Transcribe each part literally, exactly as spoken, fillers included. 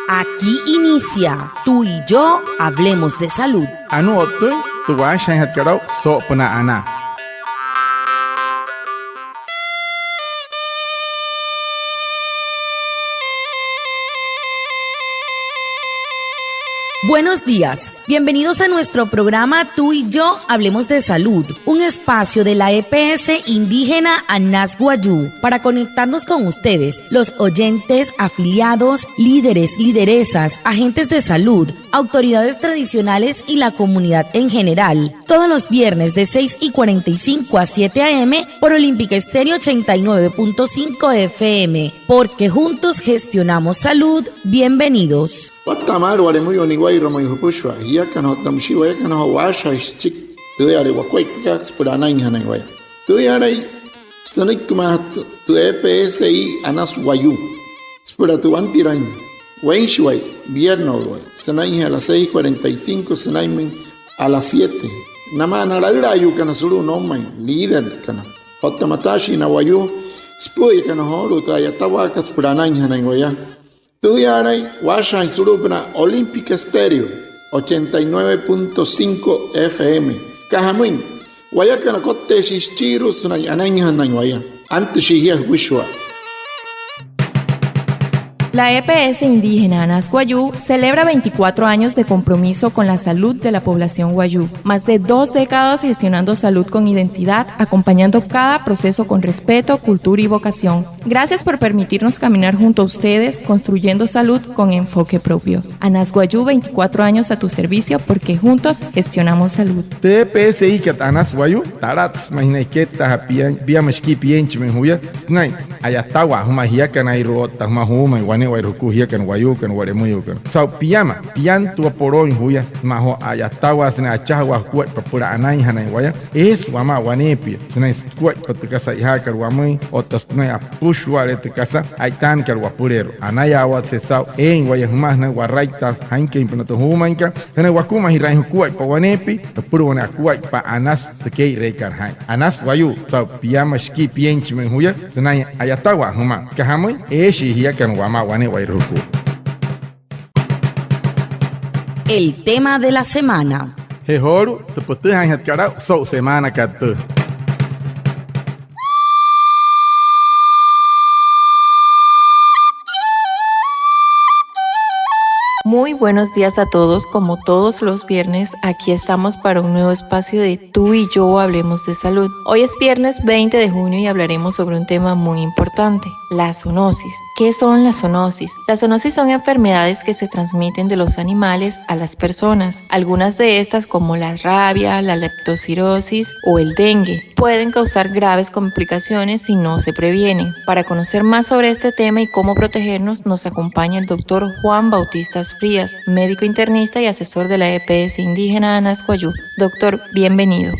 Aquí inicia Tú y yo hablemos de salud. Anuu o'ttüin tü waashajaainjatkat aa'u soo'opünaa anaa. Buenos días. Bienvenidos a nuestro programa Tú y yo hablemos de salud, un espacio de la E P S indígena Anas Wayuu para conectarnos con ustedes, los oyentes, afiliados, líderes, lideresas, agentes de salud, autoridades tradicionales y la comunidad en general. Todos los viernes de seis y cuarenta y cinco a siete a m por Olímpica Estéreo ochenta y nueve punto cinco F M, porque juntos gestionamos salud. Bienvenidos. Watta'a maalü wa'lemüyuu niwa'irua mayuu jüpüshua jiakana otta müshii wayakana joo waashajaain süchiki tüüyale wakuaippakat süpüla anainjanain waya. Tüüyalai sünüikimaajatü tü E P S I Anas Wayuu süpüla tü wantiraain weinshiwai, vierneswai, sünainjee a las seis cuarenta y cinco sünainmüin a las siete. Namaa na laülaayuukana sulu'u noumain, líderkana otta mataashii na wayuu süpü'üyakana joolu'u tü a'yatawaakat süpüla anainjanain waya. Tüüyaalain waashajaain sulu'upünaa Olímpica Estéreo ochenta y nueve punto cinco F M. Aka jamüin, wayakana kotteeshii süchiirua sünain anainjanain waya. Antüshii jia jüpüshua. La E P S indígena Anas Wayuu celebra veinticuatro años de compromiso con la salud de la población wayuu. Más de dos décadas gestionando salud con identidad, acompañando cada proceso con respeto, cultura y vocación. Gracias por permitirnos caminar junto a ustedes, construyendo salud con enfoque propio. Anas Wayuu, veinticuatro años a tu servicio, porque juntos gestionamos salud. Tü E P S I kat Anas Wayuu, talatsü ma'i sünain kettaajaa pia, piama shikii pienchimüin juya sünain a'yatawaa jümaa jiakanairua otta jümaa juumain wane'ewai jukua jiakana wayuukana, wa'lemüyuukana. Saa'u piama, piantua polooin juya sümaa joo a'yatawaa sünain achajawaa jukuaippa süpüla anainjanain waya. Eesü wamaa waneepia sünain sukuaippa tü kasa a'ijaakat wamüin otta sünain apüshua'ale tü kasa a'itaanakat wapüleerua. Anayaawatse saa'u eein waya jümaa sünain waraittaa sainküinpünaa tü juumainkat sünain wakumajiraain jukuaippa waneepia jüpüla wane akuaippa anasü tü kee'ireekat jaa'in. Anas Wayuu, saa'u piama shikii pienchimüin juya sünain a'yatawaa jümaa. Süka jamüin, eeshii jiakana wamaa wane'ewai jukua. El tema de la semana. Je joolu'u tü pütüjaainjatkat aa'u so'u semaanakat tüü. Muy buenos días a todos. Como todos los viernes, aquí estamos para un nuevo espacio de Tú y yo hablemos de salud. Hoy es viernes veinte de junio y hablaremos sobre un tema muy importante, la zoonosis. ¿Qué son las zoonosis? Las zoonosis son enfermedades que se transmiten de los animales a las personas. Algunas de estas, como la rabia, la leptospirosis o el dengue, pueden causar graves complicaciones si no se previenen. Para conocer más sobre este tema y cómo protegernos, nos acompaña el doctor Juan Bautista Frías, médico internista y asesor de la E P S indígena Anas Wayuu. Doctor, bienvenido.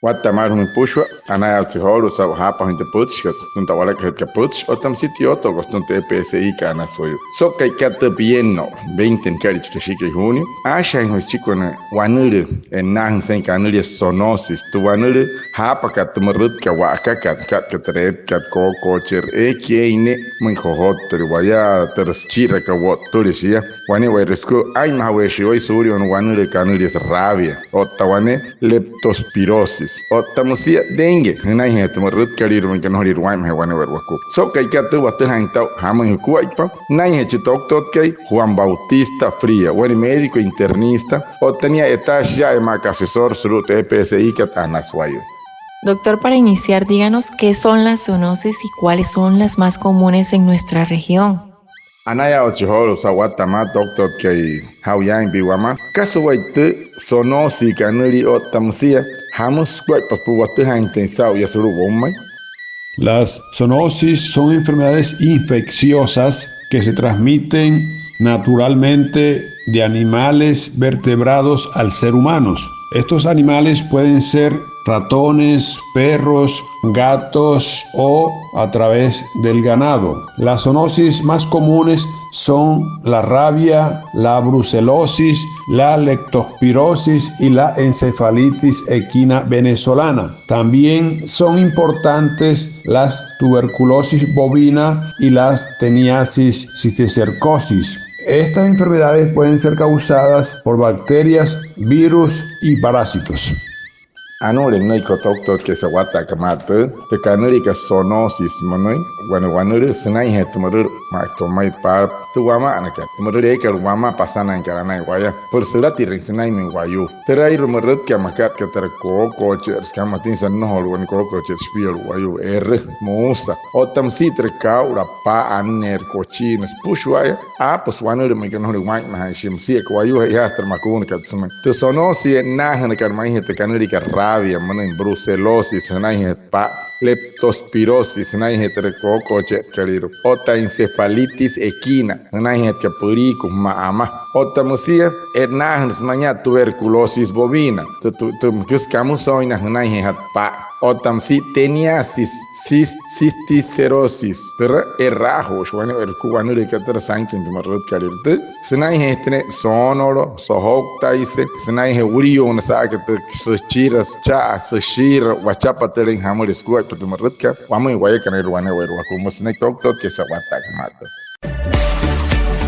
Watta'a maalü jümüin jüpüshua, anayaawatse joolu'u saa'u jaapajüin tü pütchikat sütüma tü a'walakajeetkat pütchi otta müsia tü yootookat sütüma tü E P S I kat Anas Wayuu. So'u ka'ikat tü pienno'u, veinte nüka'lia chi kashikai junio, aashajaain joo süchiki wane wanülüü e'nnaajüin sünainka anülia zoonosis. Tü wanülüü jaapakat tü mürütkat wa'akakat, nüka'tkat tü reetkat, kookoocheerü, eekai eein ne'e, müin jojottüle waya, türa süchi'rakat wo'ttüle shia. Wane'ewai sükua aa'inmajaweeshii waya suulia wane wanülüü kanüliasü rabia otta wane leptospirosis otta müsia dengue, jünainjee tü mürütkalüirua, müinka nnojoliire waa'inmajee wane'ewai wakua. So'u ka'ikat tüü, watüjaain saa'u jamüin jukuaippa nünainjee chi toktotkai Juan Bautista Frías, wane médico internista otta nia a'yataashi yaa'aya maa aka asesor sulu'u tü E P S I kat Anas Wayuu. Doctor, para iniciar, díganos qué son las zoonosis y cuáles son las más comunes en nuestra región. Anayaawatse joolu'u saa'u watta'a maalü toktotkai jaa'u yaain pia wamaa. ¿Kasa wayuu tü zoonosis kanülia otta müsia jamüsü sukuaippa süpüla watüjaainjatüin saa'u yaa sulu'u woumain? Las zoonosis son enfermedades infecciosas que se transmiten naturalmente de animales vertebrados al ser humanos. Estos animales pueden ser ratones, perros, gatos o a través del ganado. Las zoonosis más comunes son la rabia, la brucelosis, la leptospirosis y la encefalitis equina venezolana. También son importantes las tuberculosis bovina y las teniasis cisticercosis. Estas enfermedades pueden ser causadas por bacterias, virus y parásitos. Anuu nünüiki joo toktotkai sa'wataakat maa tüü, tü kanüliakat zoonosis münüin, wane wanülüü sünainjee tü mürülü maa aka tü ma'i paala, tü wama'anakat, tü mürülü eekat wamaa pasanainkat anain waya, süpüla sülatirüin sünainmüin wayuu. Türa aa'u mürütkat makat aka türa kookooche'erü, süka mma atüma sünnojolüin wane kookooche'erü shipialu'u wayuu, erü, muusa. Otta müsia türa kaa'ula, pa'a, anneerü, kochiina, süpüshua'aya, aapüsü wanülüü müin aka nnojolüin waa'inmajaain shia, müsia aka wayuu, je'ijaa türa makuunakat sümüin. Tü zoonosis e'nnaajünakat ma'i jia tü kanüliakat rabia münüin, brucelosis, jünainjee pa'a, leptospirosis, jünainjee türa kookooche'erükalüirua, otta encefalitis equina, jünainjee türa püliiku, mma ama. Otta müsia e'nnaajünüsü mayaa tuberculosis bovina, tü, tü, tü müküsü kamüsooin na jünainjeejatü pa'a. Otta müsia teniasis, cis-, cisticercosis, türa e'raajooshi wane'ewai sukua wanülüükat türa sainküin tü mürütkalüirua tüü. Sünainjeejatü ne'e soonolo, sojouktaise, sünainjee wuliyuuna sa'aka tü süchira, sücha'a, süshiira, wachapatülüin, jamüle sukuaippa tü mürütkat, wamüin wayakanairua wane'ewai wakua. Müsü nünüiki toktotkai sa'wataakat maa tüü.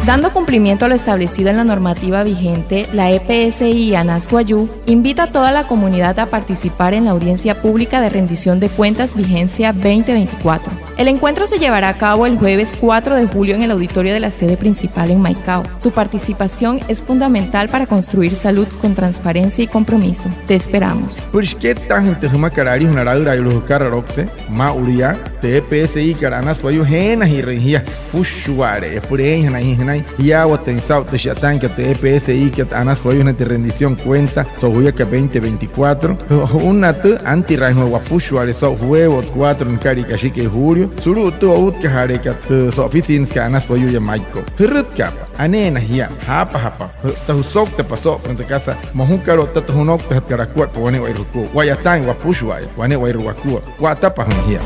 Dando cumplimiento a lo establecido en la normativa vigente, la E P S I Anas Wayuu invita a toda la comunidad a participar en la audiencia pública de rendición de cuentas vigencia veinte veinticuatro. El encuentro se llevará a cabo el jueves cuatro de julio en el auditorio de la sede principal en Maicao. Tu participación es fundamental para construir salud con transparencia y compromiso. Te esperamos. Süpüla shikettaajüin tü jümakat alijuna laülaayuu jükaraloukse maa'ulu yaa, tü E P S I-kat Anas Wayuu, jeenajirüin jia süpüshua'ale'eya süpüla eeinjanain jia jünain jiyaawatüin saa'u tü shi'yataainkat tü E P S I-kat Anas Wayuu sünain tü rendición cuenta so'u juyakat veinte veinticuatro. Ju-, ju'unnaa tüü, antiraain joo wapüshua'ale so'u jueves cuatro nükalia kashikai julio sulu'u tü outkajaaleekat tü so'ofisiinasükat Anas Wayuu yaa Maicao. Jürütkaapa, aneena jia, jaapajapa, jü-, otta jüsouktapa soo'opünaa tü kasa mojukat otta tü jünouktajatkat akuaippa wane'ewai jukua. Wa'yataain wapüshua'aya wane'ewai wakua. Wa'atapa jümüin jia.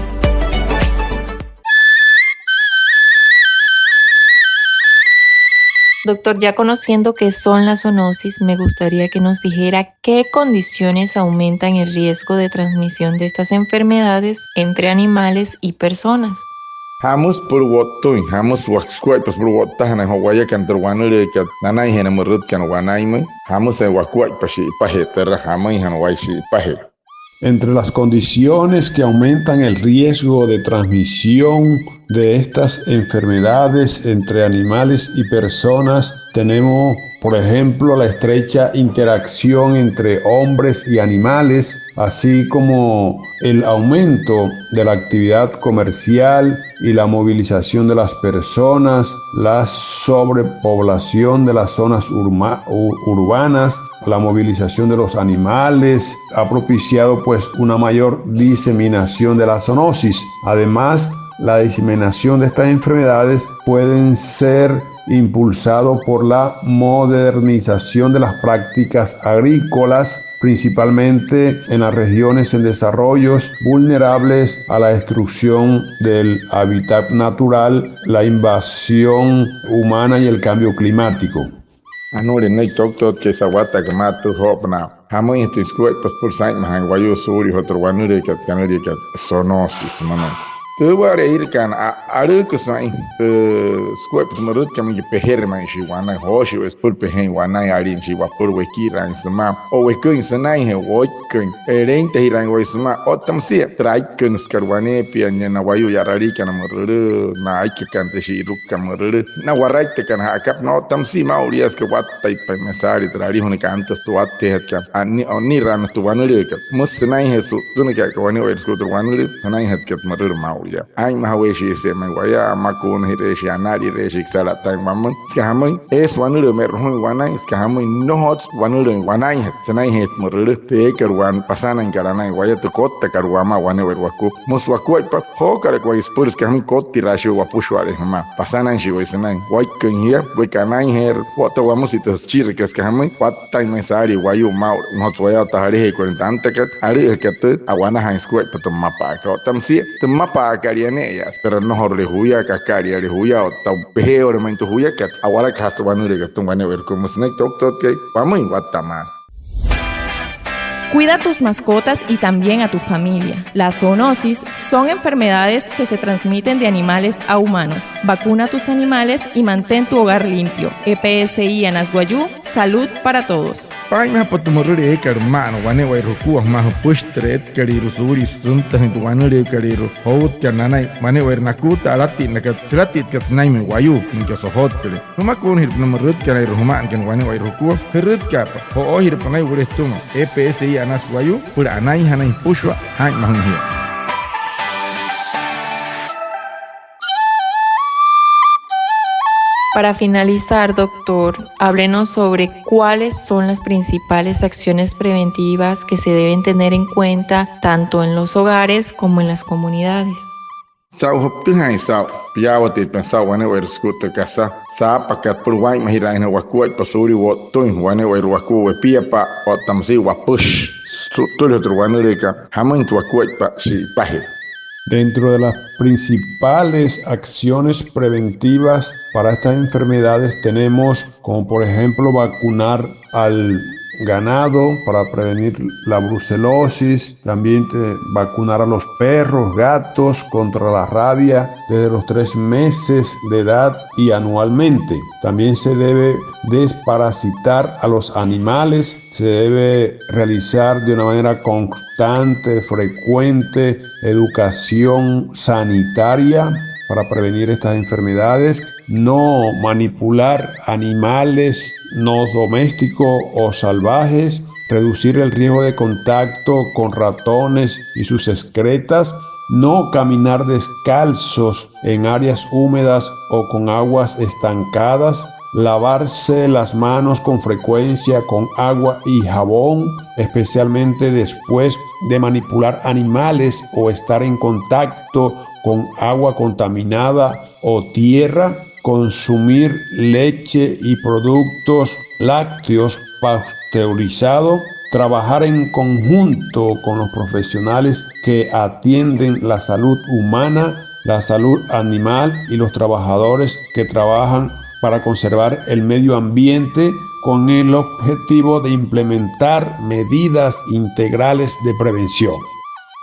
Doctor, ya conociendo qué son las zoonosis, me gustaría que nos dijera qué condiciones aumentan el riesgo de transmisión de estas enfermedades entre animales y personas. ¿Jamüsü süpüla wo'ttüin? ¿Jamüsü wak-, sukuaippa süpüla wo'ttajanain joo wayakana tü wanülüükat nanainjee na mürütkana wanainmüin? ¿Jamüsü wakuaippa shi'ipajee türa? ¿Jamüinjana waya shi'ipajee? Entre las condiciones que aumentan el riesgo de transmisión de estas enfermedades entre animales y personas, tenemos, por ejemplo, la estrecha interacción entre hombres y animales, así como el aumento de la actividad comercial y la movilización de las personas, la sobrepoblación de las zonas urma-, u-, urbanas, la movilización de los animales, ha propiciado, pues, una mayor diseminación de la zoonosis. Además, la diseminación de estas enfermedades pueden ser impulsado por la modernización de las prácticas agrícolas, principalmente en las regiones en desarrollo, vulnerables a la destrucción del hábitat natural, la invasión humana y el cambio climático. Anuule nünüiki toktotkai sa'wataakat maa tüü joo'opünaa jamüinjatüin sukuaippa süpüla saa'inmajaain wayuu suulia joo tü wanülüükat kanüliakat zoonosis münüin. Tü ale'eirakaana, a-, alüüküsü ma'i tü sukuaippa tü mürütkat müinka pejerü ma'i shia wanain, jooshi'iwai süpüla pejein wanain, alin shia wapüla wekiraain sümaa o weküin sünainjee, woiküin, eeintajiraain waya sümaa. Otta müsia türa aikkünüsükat waneepia nia na wayuu ya'raliikana mürülü, na aikakana tü shi'irukukat mürülü, na waraittakana ja'akapünaa. Otta müsia maa'ulu yaa süka wattaitpain ma'i saalii türa alijuna kanütüsü tü watteejatkat, a, ni-, o'nniraainjatü tü wanülüükat. Müsü sünainjee su'ttünaka'aka wane'ewai sukua tü wanülüü, sünainjatkat mürülü maa'ulu yaa. Aa'inmajaweeshiise'e ma'i waya, amakuunajireeshii, analireeshii, kasa ala'ataain wamüin. Süka jamüin, eesü wanülüü me'rüjüin wanain, süka jamüin, nnojotsü wanülüü wanainjatü sünainjee tü mürülü, tü eekat waya pasanainkat anain waya, tü kottakat wamaa wane'ewai wakua. Müsü wakuaippa, jookalaka waya süpüla süka jamüin kottiraashi wapüshua'ale jümaa. Pasanainshii waya sünain, woiküin jia, weka anainjeerü, otta wamüsü tü süchirakat, süka jamüin, wattaain ma'i saalii wayuu maa'ulu. Nnojotsü waya otta jalajeekuain tü antakat, alü'üjakat tüü, a'wanajaain sukuaippa tü mmapa'akat. Otta müsia tü mmapa'akalia ne'eya, süpüla nnojorule juya, kakaliale juya, otta pejeeole ma'i tü juyakat, a'walakajasü tü wanülüükat tü wane'ewai wakua. Müsü nünüiki toktotkai wamüin watta'a maalü. Cuida a tus mascotas y también a tu familia. Las zoonosis son enfermedades que se transmiten de animales a humanos. Vacuna a tus animales y mantén tu hogar limpio. E P S I Anas Wayuu, salud para todos. Paa'inmajapa tü mürüle eekat ma'ana wane'ewai jukua, jümaa jüpüshi tü eetkalüirua suulia süntajüin tü wanülüükalüirua joutkat nanain, wane'ewai nakuuta alatinnaka sülatitkat sünainmüin wayuu, müin aka sojotkale. Jümakuunajirapa na mürütkanairua jüma'anakana wane'ewai jukua. Jürütkaapa, jo'oojirapa naya wüle sütüma. E P S I Anas Wayuu süpüla anainjanain jüpüshua jaa'inmajüin jia. Para finalizar, doctor, háblenos sobre cuáles son las principales acciones preventivas que se deben tener en cuenta tanto en los hogares como en las comunidades. Saa'u jüptüjaain saa'u, piyaawateetpain saa'u wane'ewai sükua tü kasa saapakat süpüla waa'inmajiraainjanain wakuaippa suulia wo'ttüin wane'ewai wakua wepiapa'a otta müsia wapüshi su'ttüle joo tü wanülüükat, jamüin tü wakuaippa shi'ipajee. Dentro de las principales acciones preventivas para estas enfermedades tenemos como por ejemplo vacunar al ganado para prevenir la brucelosis, también, eh, vacunar a los perros, gatos contra la rabia desde los tres meses de edad y anualmente. También se debe desparasitar a los animales, se debe realizar de una manera constante, frecuente, educación sanitaria para prevenir estas enfermedades, no manipular animales no domésticos o salvajes, reducir el riesgo de contacto con ratones y sus excretas, no caminar descalzos en áreas húmedas o con aguas estancadas, lavarse las manos con frecuencia con agua y jabón, especialmente después de manipular animales o estar en contacto con agua contaminada o tierra, consumir leche y productos lácteos pasteurizados, trabajar en conjunto con los profesionales que atienden la salud humana, la salud animal y los trabajadores que trabajan para conservar el medio ambiente con el objetivo de implementar medidas integrales de prevención.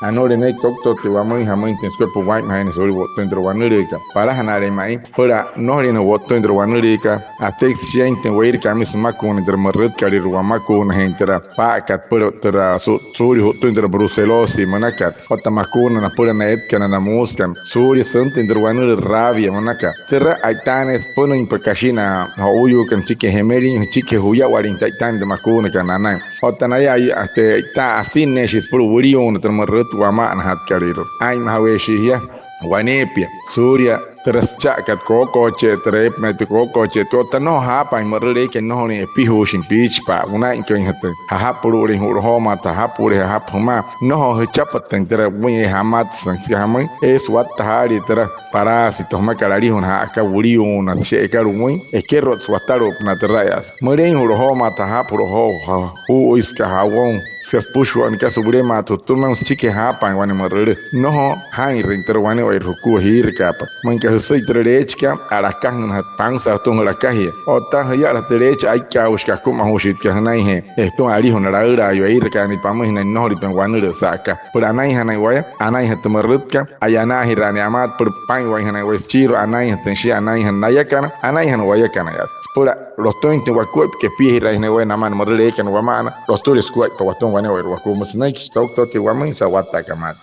Anuu ne'e tü toktotkai wamüin, jamüin tü sükuaippa waa'inmajaainjanain suulia wo'ttüin tü wanülüükat. Palajanaale ma'i süpüla nnojoliinjanain wo'ttüin tü wanülüükat, atüjüinsü shiain tü weirakat amüin sümakuunain türa mürütkalüirua, wamakuunajüin türa paa'akat süpüla türa su-, suulia ju'ttüin türa brucelosis münakat. Otta makuuna napüla na eetkana, na muusükana suulia süntüin türa wanülüü rabia münakat. Türa a'itaanüin süpünüinpa kashi na jo'uuyuukana süchikijee jemelin, süchikijee juyawalin tü a'itaanüin tü makuunakat nanain. Otta naya, este, e'ita asinneeshii süpüla wüliuuna türa mürüt wama'anajatkalüirua. Aa'inmajaweeshii jia waneepia suulia türa sücha'akat kookooche'e, türa eepünaa tü kookooche'e, otta nnojo jaapaain mürüt eekai nnojolüin epijuushin piichipa'a, wüna'inküinjatüin jajapulu'ulüin ju'lojoo maa tü jajapulu'u, jajapü jümaa, nnojo jüchapatüin türa wüin, eesü amatsüin, süka jamüin, eesü watta jaalii türa parásito jümakat alijuna ja'aka wüliuuna, shi'ekat wüin, ekerotsü watalu'upünaa türa'aya. Mülein ju'lojoo maa tü jajapulu'u joo, juu'uisüka, jawoun, süka süpüshua nükasa wülemaatü jütüma, süchikijee jaapaain wane mürülü. Nnojo jaa'inrüin türa wane'ewai jukua jiirakaapa. Müin aka jüsüi türa leechikat, a'lakajünajatü, pansaa jütüma jü'lakajia. Otta jüya'alajatü tü leechi, aikkaaushika akumajuushitka jünainjee, je jütüma alijuna laülaayuu, ee'irakaana pamüin sünain nnojolüin tü wanülüü sa'aka. Süpüla anainjanain waya, anainjatü tü mürütkat, a'yanaajiraain amaat, süpüla paa'inwainjanain waya süchiirua, anainjatüin shia, anainjana nayakana, anainjana wayakana yaa. Süpüla lotüinjatüin wakuaippa kepiajiraainjanain waya namaa na mürüt eekana wama'ana, lotüle sukuaippa watüma wane'ewai wakua. Müsü nünüiki chi toktotkai wamüin, sa'wataakat maat.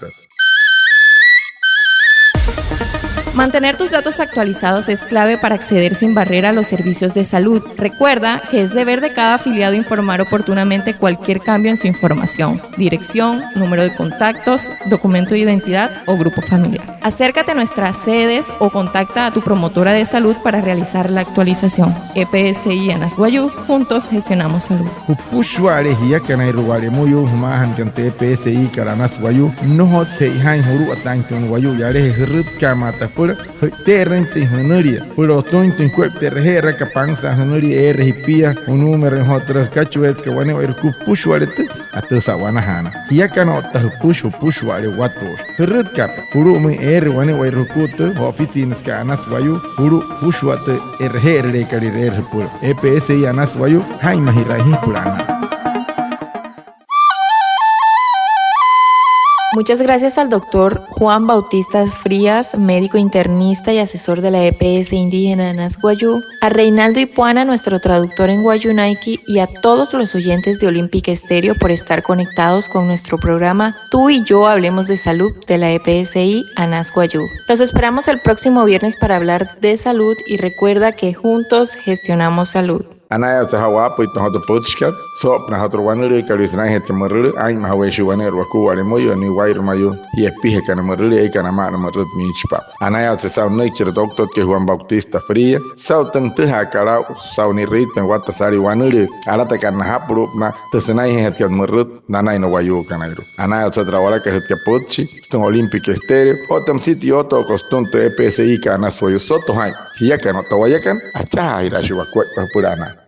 Mantener tus datos actualizados es clave para acceder sin barrera a los servicios de salud. Recuerda que es deber de cada afiliado informar oportunamente cualquier cambio en su información, dirección, número de contactos, documento de identidad o grupo familiar. Acércate a nuestras sedes o contacta a tu promotora de salud para realizar la actualización. E P S I Anas Wayuu, juntos gestionamos salud. Jüpüshua'ale jiakanairua wa'lemüyuu jümaajanakana tü E P S I kat Anas Wayuu, nnojotsü che'ojaain juluwataainjatüin wane wayuu yalajee, jürütka'a maata süpüla jü'ite'erüinjatüin jünülia, süpüla lotüinjatüin jukuaippa tü e'reje'eraakat, pansaa jünülia, eere jipia, junuumeroin joo türa jükachueetsekat wane'ewai jukua. Jüpüshua'ale tü, atüjasa a'wanajaanaa. Jiakana otta jüpüshi, jüpüshua'ale watuusü. Jürütkaapa julu'umüin eere wane'ewai jukua tü jo'ofisiinasükat Anas Wayuu, julu'u jüpüshua tü e'reje'erüleekalüirua eere jüpüla. E P S I Anas Wayuu, jaa'inmajiraain jia süpüla anaa. Muchas gracias al doctor Juan Bautista Frías, médico internista y asesor de la E P S indígena Anas Wayuu, a Reinaldo Ipuana, nuestro traductor en wayuunaiki, y a todos los oyentes de Olímpica Estéreo por estar conectados con nuestro programa Tú y yo hablemos de salud de la E P S I Anas Wayuu. Los esperamos el próximo viernes para hablar de salud y recuerda que juntos gestionamos salud. Anayaawatse saa'u waapüitpain joo tü pütchikat soo'opünaa joo tü wanülüükalüirua sünainjee tü mürülü, aa'inmajaweishi wane'erua wakuaippa müyuu, nia waa'inrüin mayuu, jia epijakana mürülü eekai nama'ana mürüt miichipa'a. Anayaawatse saa'u nünüikichire doctorkai Juan Bautista Frías saa'u tü nütüjaakat aa'u saa'u ni'rüitpain watta saalii wanülüü alatakat najapulu'upünaa tü sünainjeejatkat mürüt nanain na wayuukanairua. Anayaawatse türa a'walakajütkat pütchi sütüma Olímpica Estéreo otta müsia tü yootokot sütüma tü E P S I kat Anas Wayuu. Soto jaa'in jiakana otta wayakana, achajaajiraashii wakuaippa jüpüla anaa.